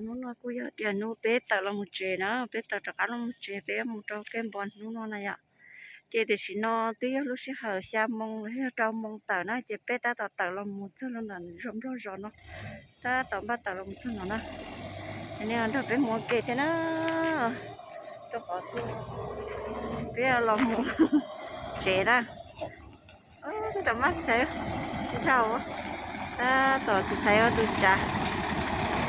Hnub no kuj yog tias hnub peb tawm los mus tsev na, peb tawm rov qab los mus tsev, peb mus rau Kej Npos hnub no na yom. Ces tam sim no twb yog lub sij hawm xya moo los yog rau moo tawm na, ces peb tab tom tawm los mus txog rau ntawm zos Nplog zos no, tab tom npaj tawm los mus txog no na. Nej nrog peb mus ua ke thiab na, rau qhov peb los mus tsev na. Tab tom maj tsis thaiv, tsis dhau, tab tom tsis thaiv ua tus tsav,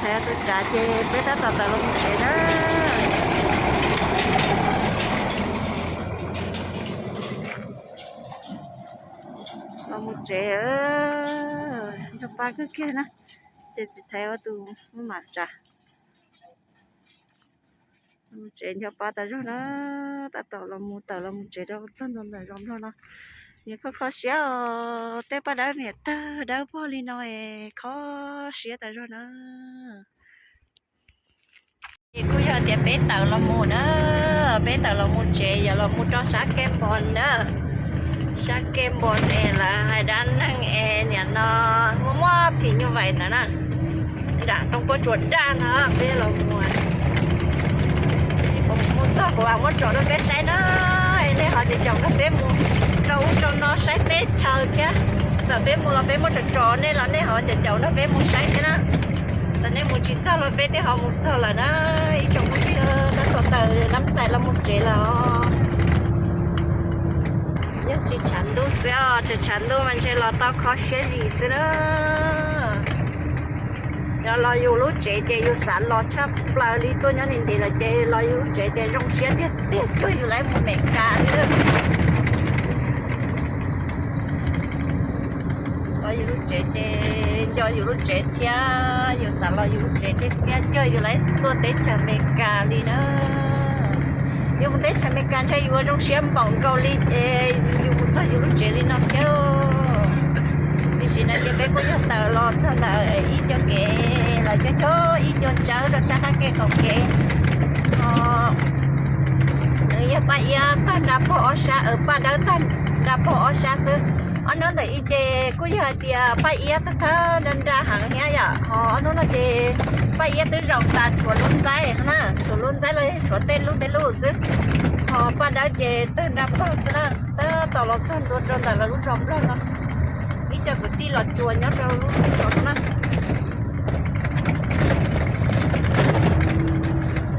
tsis thaiv ua tus tsav ces peb tab tom tawm los mus tsev na. Los mus tsev, nrog pab kawg kiag na, ces tsis thaiv ua tus maj mam tsav. Los mus tsev nco pab tas zog na, tab tom los mus tawm los mus tsev rau txog ntua ntawm zos Nplog no. Niam kho kho siab os, tej paj dawb niam tawg dawb vog li no es kho siab tas zog na. Ces kuj yog tias peb tawm los mus na, peb tawm los mus tsev yog los mus rau sab Kej Npos na. Sab Kej Npos es lawv hais dab neeg es niam no muaj muaj phim nyuj vais ntawd na. Nram roob puab tsuas daj no peb los mus. Mus txog kuv mam muab tsom rau peb saib na. Nej ho caum caum nrog peb mus rau ub rau no saib teb chaws thiab. Txawm peb mus los peb muab tsom tsom, nej los nej ho caum caum nrog peb mus saib thiab na. Txawm nej mus tsis txog los peb twb ho mus txog lawm na. Ib tsoom phooj ywg, tab tom tawm Nab Xais los mus tsev lawm. Yog tsis tshav ntuj xwb os, tsis tshav ntuj mas ntshe los tau kho siab zim xwb na. Yog los yus lub tsev ces yus xav los tshaj plaws li, tuaj nyob ntev ntev lawm ces los yus lub tsev ces zoo siab tiag tiag, cuag yus lawv mus Meskas li. Los yus lub tsev ces nco yus lub tsev thiab, yus xav los yus lub tsev thiab thiab, cuag yus lawv tuaj teb chaws Amelikas li na. Yus mus teb chaws Amelikas ntshe yus ua zoo siab npaum nkaus li es yus mus txog yus lub tsev li no thiab. Tam sim no ces peb kuj yog tawm los txog ntawm ib co kev los cog cog ib co tsawb rau sab qab kev qaum kev. Nws yog paj iab tawg nra pog ob sab, paj dawb tawg nra pog ob sab xwb. Ob hnub ntawm ib ces kuj yog hais tias paj iab tawg thawj nra nra heev thiab yom, ho ob hnub no ces paj iab twb zaum tas tshuav lub ntxaib na, tshuav lub ntxaib los yog tshuav tej lub tej lub xwb, ho paj dawb ces tawg nra pog xwb na. Tab tom los txog ntua rau ntawm lawv lub zos Nplog no, ib co kwv tij los tsuas nyob rau lub zos no na.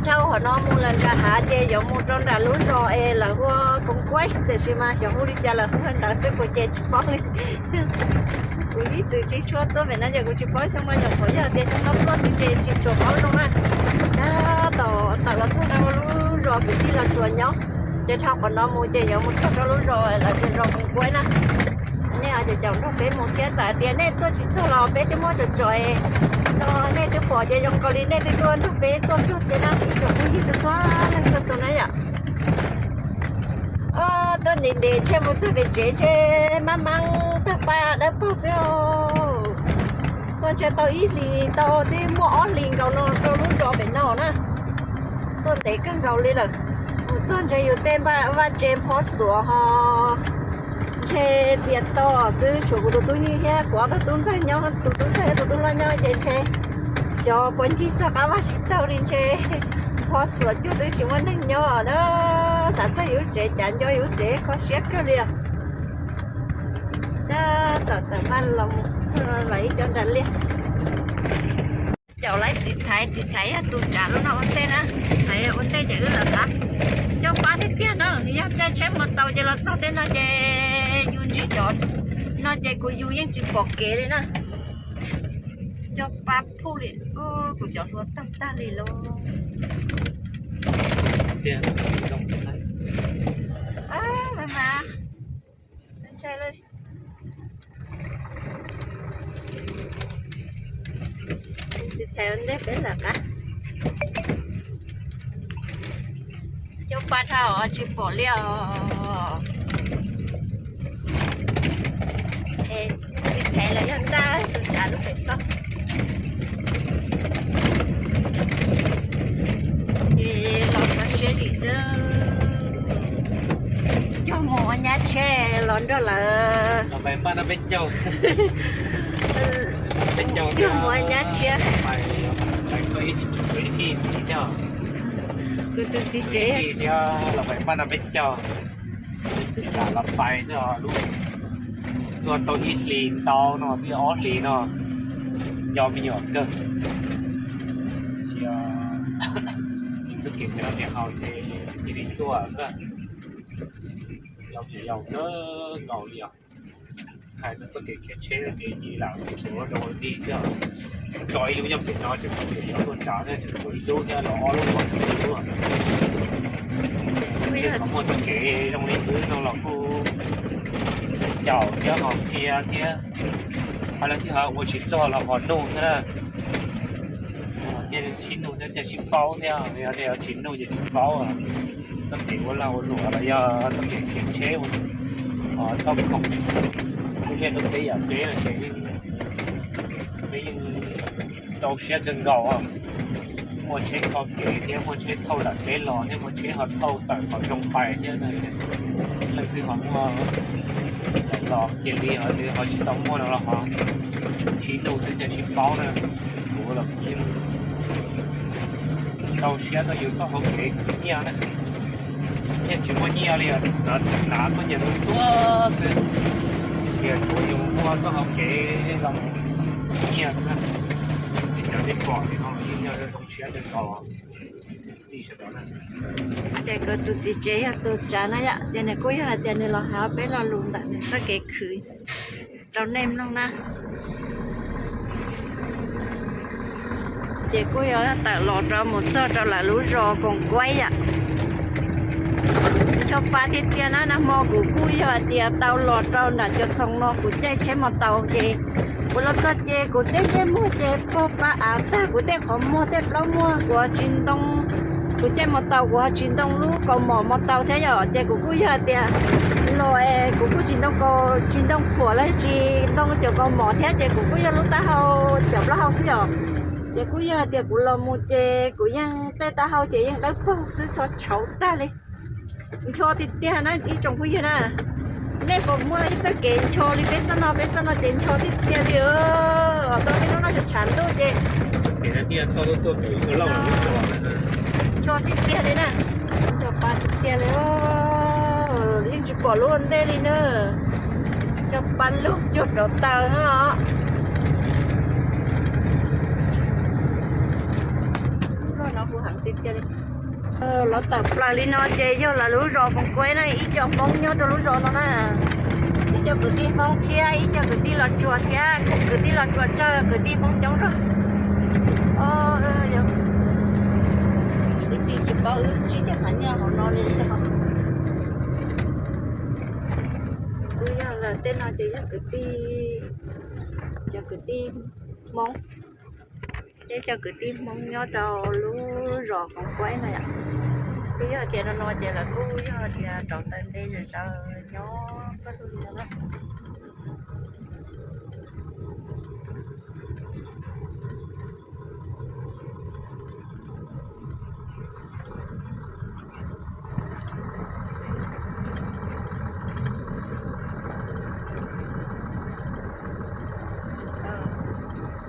Dhau qhov no mus lawm nram hav ces yuav mus rau nram lub zos es lawv hu ua Koos Kuaib, tiam sis mas xyov hu li cas lawv hu li ntawd xwb kuv ces tsis paub li. Kuv ib txwm tsis tshua tuaj pem no ces kuv tsis paub xyoo no, yog qhov yog tias xyoo no tuaj xwb ces tsis tshua paub zoo na. Tab tom tawm los txog rau lub zos kwv tij los tsuas nyob, ces dhau qhov no mus ces yuav mus txog rau lub zos lawv tias zos Koos Kuaib na. Nej ho caum caum nrog peb mus thiab, txawm hais tias nej tuaj tsis txog los peb twb muab tsom tsom no, nej twb pom ces zoo nkaus li nej twb tuaj nrog peb tuaj txog thiab na ib tsoom phooj ywg txhua leej txhua tus na yom. Tuaj ntev ntev ntshe mus txog pem tsev ntshe mab mab tawg paj dawb paug xwb. Tuaj ntshe tau ib hlis tau twb muaj ob hlis nkaus no rau lub zos pem no na. Tuaj ntev kawg nkaus li lawm. Mus txog ntshe yus tej vaj tse npho xuav ho ntshe txias to xwb, tshuav kuv tus tub nyuj thiab kuv ob tug tub ntxawg nyob, tus tub ntxawg thiab tus tub hlob nyob ces ntshe xyov puas ncig txog qab vaj tsis taug li ntshe npho xuav cuag twb tsis muaj neeg nyob na. Xav txog yus lub tsev cas nco yus lub tsev kho siab kawg li os. Tab tom tawm maj los mus txog lawv ib co nram liaj. Caum lawv txiv thaiv, txiv thaiv yog tus tsav lub no ua ntej na, txiv thaiv ua ntej ces wb lawm qab. Coj pab tiag tiag na, yog caij tsheb mus tau ces los txog tej no ces yus ntsib cov no ces kuv yus yeej tsis pom kev li na. Coj pab phuj li, kuv cov hlua tawg tag li lauj. Mas mas ntshai li. Txiv thaiv ua ntej peb lawm qab. Coj pab dhau os tsis pom li os. Txiv thaiv los yog ntaj tus tsav lub pem toj. Ces los kho siab zim xwb. Cog mus ua nyab tshiab los nrog lawv. Cog mus ua nyab tshiab. Cog, kuv tus txiv tsev thiab los pais pab no peb cog, lam los pais lub, tuaj tau ib hlis ntau no thiab ob hlis no, nco me nyuam kawg. Txoj kev no niam haus ces cia li tuaj, yau yau kawg nkaus li os. Hais txog txoj kev khiav tsheb ces lam tsuav rau dig thiab, tso ib lub nyob pem no ces pem yog tuaj tsav thiab, tseem tsuav ib lub thiab los ob lub, ob lub. Tej qhov muaj txoj kev zoo li wb no los kuj caum thiab ho qhia thiab, ho lawv thiaj ho ua tsis txog los ho nug thiab na. Cia sib nug thiab cia sib paub thiab, yog tias tsis nug ces tsis paub txoj kev ua lag ua luam los yog txoj kev khiav tsheb ua tau khoom, kuj liaj rau peb yam peb no ces peb yeej rau siab kawg nkaus. Muaj tsheb kho kev thiab muaj tsheb thauj nram teb los thiab muaj tsheb ho thauj tawm qhov rooj pais thiab, leej twg ho muaj los cia li, ho twg ho tsis tau muaj no los ho sib nug thiab cia sib paub na. Kuv los kuv yeej rau siab rau yus txoj hauv kev khwv nyiaj na. Yeej tsis muaj nyiaj li, hnav tuaj nyiaj tuaj xwb, tiam sis tsuav yus muaj txoj hauv kev los nyiaj xwb na. Ces cov nej pom li no los yeej yog zoo siab kawg nkaus. Ces kuv tus txiv tsev yog tus tsav na yom, ces nws kuj yog hais tias nws los hais peb lo lus ntawm nws txoj kev khwv rau nej mloog na. Ces kuj yuav tawm los rau mus txog rau lawv lub zos Koos Kuaib yom. Ncho pa tiag tiag na, nag hmo kuv kuj yog hais tias tau los rau nram cov thoom no kuv caij tsheb mos taus ces kuv los txog ces kuv tej ntsej muag ces pog pa av tag, kuv tej qhov muag tej plaub muag kuv ho tsis ntoo, kuv caij mos taus kuv ho tsis ntoo lub kaus mom mos taus thiab yom, ces kuv kuj yog hais tias los es kuv kuj tsis ntoo kaus, tsis ntoo phuam los tsis ntoo cov kaus mom thiab ces kuv kuj yog lub taub hau cov plaub hau xwb yom. Ces kuj yog hais tias kuv los mus ces kuv yeej tej taub hau ces yeej dawb paug xwb, txho tshauv tag li. Ncho tiag tiag na ib tsoom phooj ywg na, nej puas muaj ib txoj kev ncho li peb txoj no, peb txoj no ces ncho tiag tiag li. Tau peb hnub no tshav ntuj ces ncho tiag tiag li na. Ncho pa tiag tiag li, yeej tsis pom lub ua ntej li na. Ncho pa lug cuag rauv taws na. Lub no kuv heev tiag tiag li. Los tawm plaws li no ces yog lawv lub zos Koos Kuaib na, ib co Hmoob nyob rau lub zos no na. Ib co kwv tij Hmoob thiab ib co kwv tij Los Tsuas thiab, kwv tij Los Tsuas tsawg kwv tij Hmoob coob zog. Kwv tij tsis paub wb tsib caug phav nyiaj hauv no li. Kuj yog lawv tej no ces yog kwv tij, cov kwv tij Hmoob, thiab cov kwv tij Hmoob nyob rau lub zos Koos Kuaib no yom. Kuj yog tias no no ces lawv kuj yog tias rauv taws nte zom zaws nyob pawg lug li no na.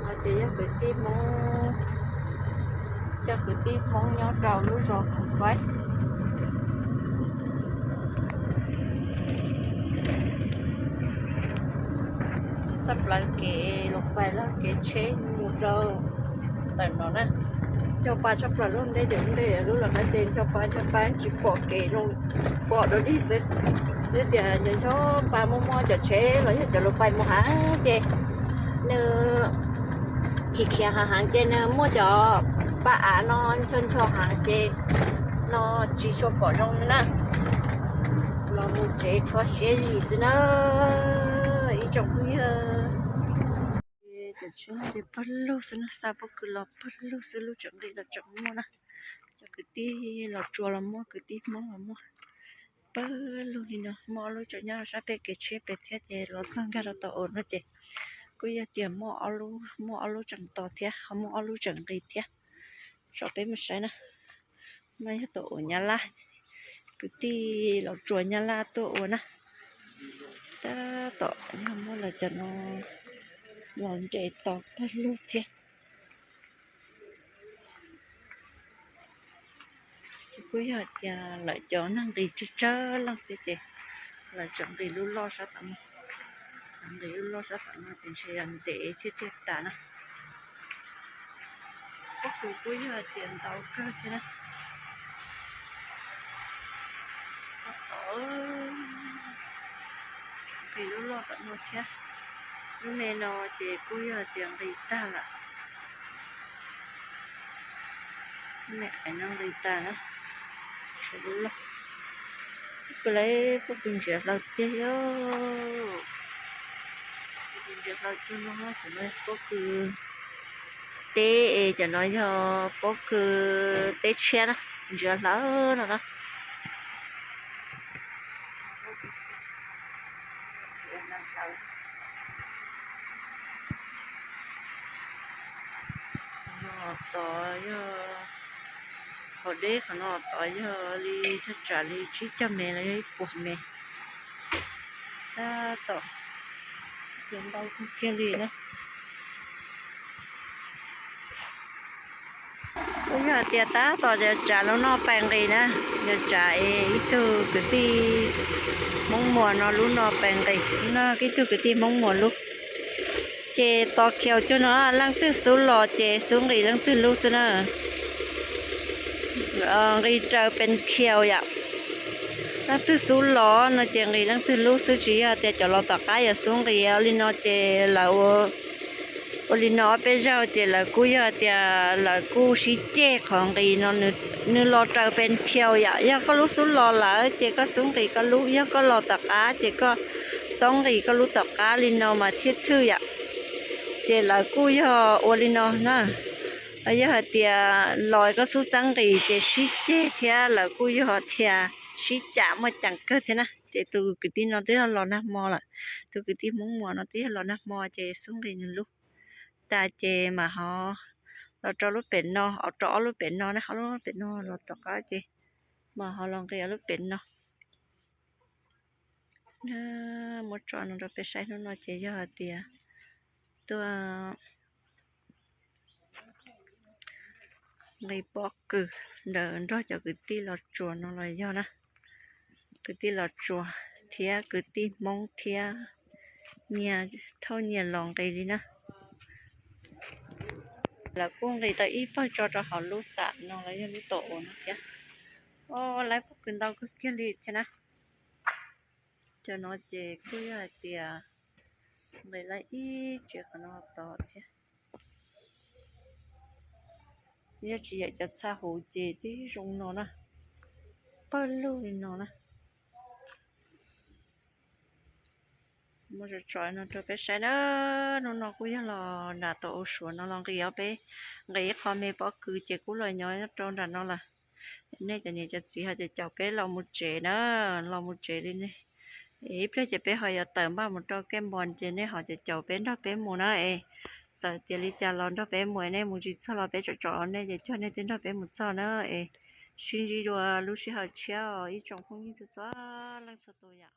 No ces yog kwv tij Hmoob, cov kwv tij Hmoob nyob rau lub zos Koos Kuaib. Txoj plaws kev los fais los kev tsheb mus rau ntawm no na. Ncho pa tshaj plaws lub ntej, cov ntej lub los qab ces ncho pa ncho pa tsis pom kev zoo, pom dog dig xwb. Yog tias ncho ncho pa muaj muaj cov tsheb los yog cov los fais mus heev ces nws khiav khiav heev heev ces nws muaj cov pa av no ncho ncho heev ces no tsis tshua pom zoo li na. Los mus tsev kho siab zim xwb na ib tsoom phooj ywg. Cov tsheb no ces pawg lug xwb na, xa pob kws los pawg lug xwb, lub tseem nqis los tseem muaj na. Cov kwv tij Los Tsuas los muaj, kwv tij Hmoob los muaj, pawg lug li no. Muaj ob lub tseem nyob sab pem kev tsheb pem thiab ces los txog nkag rau tom u no ces kuj yog tias muaj ob lub, muaj ob lub tseem tos thiab ho muaj ob lub tseem nqis thiab. Tso peb mus saib na. No yog tom u Nyab Laj, kwv tij Los Tsuas Nyab Laj tuaj ua na. Tab tom no muaj lawv cov no los nres tos pawg lug thiab. Kuj yog tias lawv cov neeg nqis tsawg tsawg leej thiab ces lawv tseem nqis lub loj sab tom no. Lawv nqis lub loj sab tom no ces ntshe yog ntev thiab thiaj tas na. Pob kws kuj yog tias ntau kawg thiab na. Nqis lub loj tom no thiab. Lub me no ces kuj yog tias nqis tag lawm. Lub me no nqis tag na. Lub loj. Pob kws lawv, pob kws ntsiav hlau tiag yog. Pob kws ntsiav hlau cuag no, cov no pob kws teb es cov no yog pob kws teb tshiab na, ntsiav hlau no na. Tod yog qhov deb, qhov no tod yog li thaj tsam li tsib caug mev los yog ib puas mev. Tab tom ntau kawg kiag li na. Kuj yog hais tias tab tom yuav tsav lub no pais nqis na, yuav tsav es ib tug kwv tij Hmoob Muas no lub no pais nqis, no ib tug kwv tij Hmoob Muas lub. Ces tos khiaus cuag no, leej twg xub los ces xub nqis leej twg lub xwb na. Nqis raws pes khiaus yom. Leej twg xub los no ces nqis leej twg lub xwb, tsis yog tias cov los tom qab yuav xub nqis li no ces lawv ua li no ob peb zaug ces lawv kuj yog tias lawv kuj sib ceg qhov nqis no, nws los raws pes khiaus yom. Yog koj lub xub los lawm ces koj xub nqis koj lub, yog koj los tom qab ces koj tau nqis koj lub tom qab li no mas thiaj thwj yom. Ces lawv kuj yog ua li no na. Yog hais tias los koj xub txeeb nqis ces sib ceg thiab lawv kuj yog tias sib cam muaj ceem kawg thiab na. Ces tus kwv tij no twb yog los nag hmo lawm, tus kwv tij Hmoob Muas no twb yog los nag hmo ces xub nqis nws lub tas ces mam ho los rau lub pem no, rau ob lub pem no na, ob lub pem no los tom qab ces mam ho los nqis ob lub pem no. Muab tso no rau peb saib, hnub no ces yog hais tias tuaj nqis pob kws ntawm nrog cov kwv tij los tsuas no los yog na. Kwv tij los tsuas thiab kwv tij Hmoob thiab nyias thauj nyias los nqis li na. Lawv kuj nqis tau ib pawg tso rau hauv lub xam no los yog lub tom uas no thiab. Os, lawv pob kws ntau kawg kiag li thiab na. Cov no ces kuj yog hais tias nqis lawm ib tsev qhov no tod thiab. Yog tsis yawm cov txha huv ces twb zoo no na, pawg lug li no na. Muab tso tso no rau peb saib na. Hnub no kuj yog los nram tom ua suav no los nqis, peb nqis ib qho me pob kws ces kuj los nyob rau nram no lawm. Nej cov niam cov txiv ho caum caum peb los mus tsev na, los mus tsev li ne. Ib pliag ces peb ho yuav tawm npaj mus rau Kej Npos ces nej ho caum caum peb nrog peb mus na es. Txawm tias li cas los nrog peb mus, nej mus tsis txog los peb tsom tsom nej ces coj nej thiaj nrog peb mus txog na es. Sib ntsib dua lub sij hawm tshiab os ib tsoom phooj ywg txhua leej txhua tus yom.